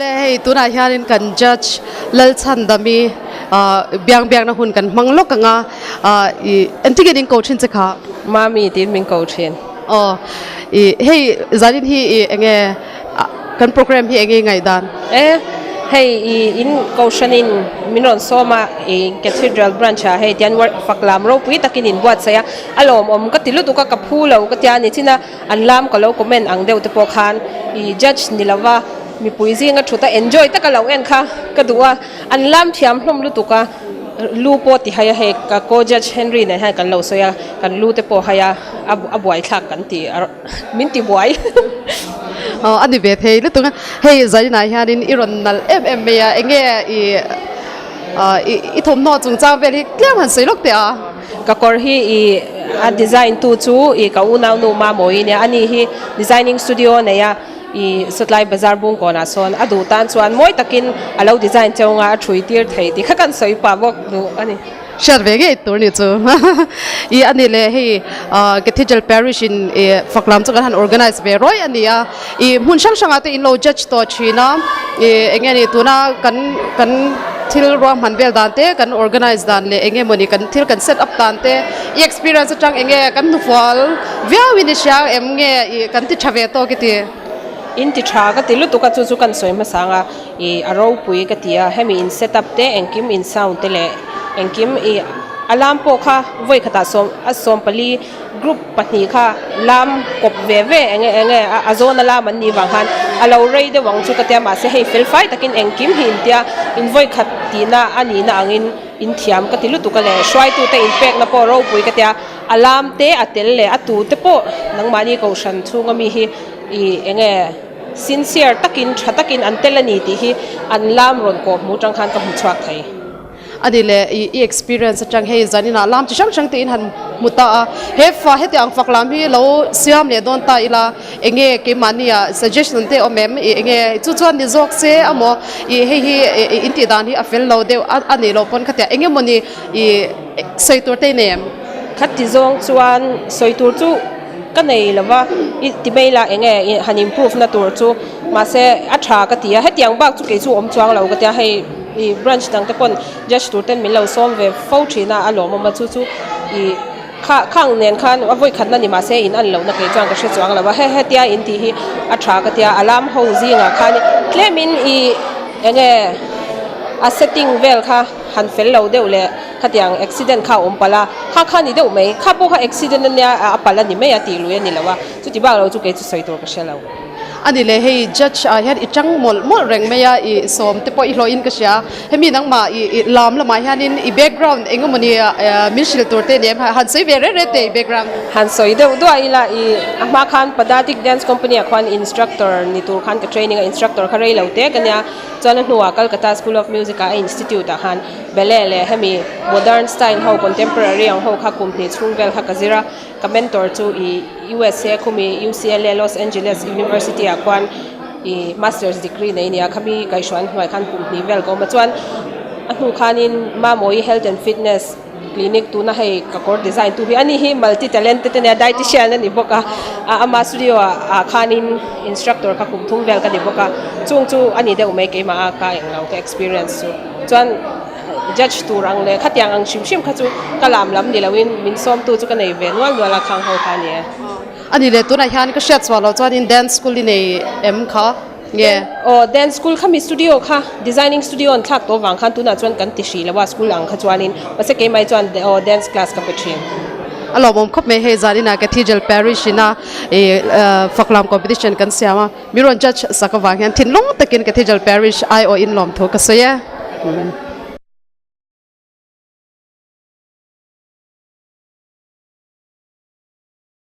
Le hei tunah hianin kan judge Lalchhandami biang biakna hun kan hmang lawk ang a, i engtin nge in ko thin che kha? Mami tiin min ko thin. Aw i hei zanin hi i enge kan program hi enge i ngaihdan? E hei i in kohhranin min rawn sawm a i Cathedral branch ah hei tian work fak lam ropui takin in buatsaih a, a lawmawm ka ti lutuk a ka phu lo ka tia ni chin a. An lam ka lo comment ang deuh te pawh khan i judge ni lova mipui zinga thut a enjoy taka lo en kha ka duh a, an lam thiam hlawm lutuk a, lu pawh ti hai a hei ka co judge Henry nen hian kan lo sawi a, kan lu te pawh hai a a buaithlak kan ti min ti buai. Aw a ni ve thei lutuk a, hei Zainah hianin i rawn nalh em em mai a, enge i i thawmhnaw chungchang vel hi tlem han sawi lawk teh a. Ka kawr hi i a design tu chu i ka unaunu Mamawii nia, ani hi designing studio a nei a, i Sawtlai bazar bungkawnah sawn a duh tan chuan mawi takin a lo design cheu anga a thui tir thei tih kha kan sawi pah bawk duh a ni. Hriat ve ngei tur ni chu i a ni leh hei Cathedral Parish in i fak lam chu kan han organize ve rawih a ni a, i hmun hrang hrangah te in lo judge tawh thin a, i eng nge ni tuna kan kan thil ruahman vel dan te kan organize dan leh eng nge mawni kan thil kan set up dan te i experience atang eng nge kan hnufual viau in i hria em nge i kan ti tha ve tawk i ti. In ti tha ka ti lutuk a chu chu kan sawi hmasa ang a i a ropui ka ti a hemi in set up te engkim in sound te leh engkim i alarm pawh kha vawi khatah sawm a sawmpali Group pahnih kha lam kawp ve ve enge enge a zawna lam an nih vang khan a lo rei deuh ang chu ka tia mahse hei fel fai takin engkim hi intia invawikhat tihna a nihna angin inthiam ka ti lutuk a le hruaitute inpekna pawh ropui ka tia a lam te a tel leh a tute pawh nangmahni kohhran chhunga mi hi ih enge sincere takin tha takin an tel a ni tih hi an lam rawn kawh hmuh atang khan ka hmu chhuak thei. A ni le, i experience atang hei zaninah lam chi hrang hrang te in han hmu ta a, he fa heti ang fak lam hi lo siam leh dawn ta ila enge keimahni ah suggestion te awm em, i enge chu chuan ni zawk se amaw i hei hi in tih dan hi a fel lo deuh a nih loh pawn khatia enge mawni i sawi tur te i nei em? Khati zawng chuan sawi tur chu ka nei lo va, i ti mai la enge han improve na tur chu mahse a tha ka ti a, hetiang bak chu kei chu awm chuang lo ka tia hei. I branch dang te pawn judge tur ten min lo sawm ve fo thin a, a lawmawm a chu chu i kha khang nen khan a vawi khatna ni mahse in an lohna kei chuan ka hre chuang lo a, he hetia in tih hi a tha ka tia alarm ho zingah khan tlemin i enge a setting vel kha han fel lo deuh leh khatiang accident kha a awm palh a, kha kha ni deuh mai kha pawh kha accident ania a palh a ni mai a tih lui a ni lo a, chuti bak lo chu kei chu sawi tur ka hre lo. A ni le, hei judge ah hian i tang mawlh mawlh reng mai a, i sawm te pawh i hlawhin ka hria. Hemi nangmah i i lam lamah hianin i background eng emawni min hrilh tur te ni em? Han sawi ve reng reng teh i background. Han sawi deuh duah ila i a hma khan Padatik Dance Company ah khuan instructor ni tur khan ka training a, instructor kha rei lo te ka nia. Chuan a hnuah Calcutta School of Music ah a institute ah khan ballet leh hemi modern style ho contemporary ang ho kha kum hnih chhung vel kha ka zir a. Ka mentor chu i USA khumi UCLA Los Angeles University ah khuan i masters degree nei nia khami kaihhruan hnuai khan kum hnih vel ka awm a chuan a hnu khanin Mamawii Health and Fitness Clinic tuna hei ka kawr design tu hi ani hi multi talented ania dietician ani bawk a ama studio ah khanin instructor kha kum thum vel ka ni bawk a chung chu ani deuh mai keimah a ka englo ka experience chu chuan. Judge tur ang leh khatiang ang hrim hrim kha chu ka lam lam ni loin min sawmtu chu ka nei ve nual nual a khang ho kha a ni e. A ni leh tunah hian ka hriat chhuah loh chuanin dance school i nei em kha nge? Aw dance school khami studio kha designing studio an thlak tawh vang khan tunah chuan kan ti hrih lo a school ang kha chuanin mahse keimah chuan aw dance class ka pe thin. A lawmawm khawp mai hei zaninah Cathedral Parish ina ih faklam competition kan siam a. Mi rawn judge sak avang hian thinlung takin Cathedral Parish aiawh in lawmthu ka sawi e.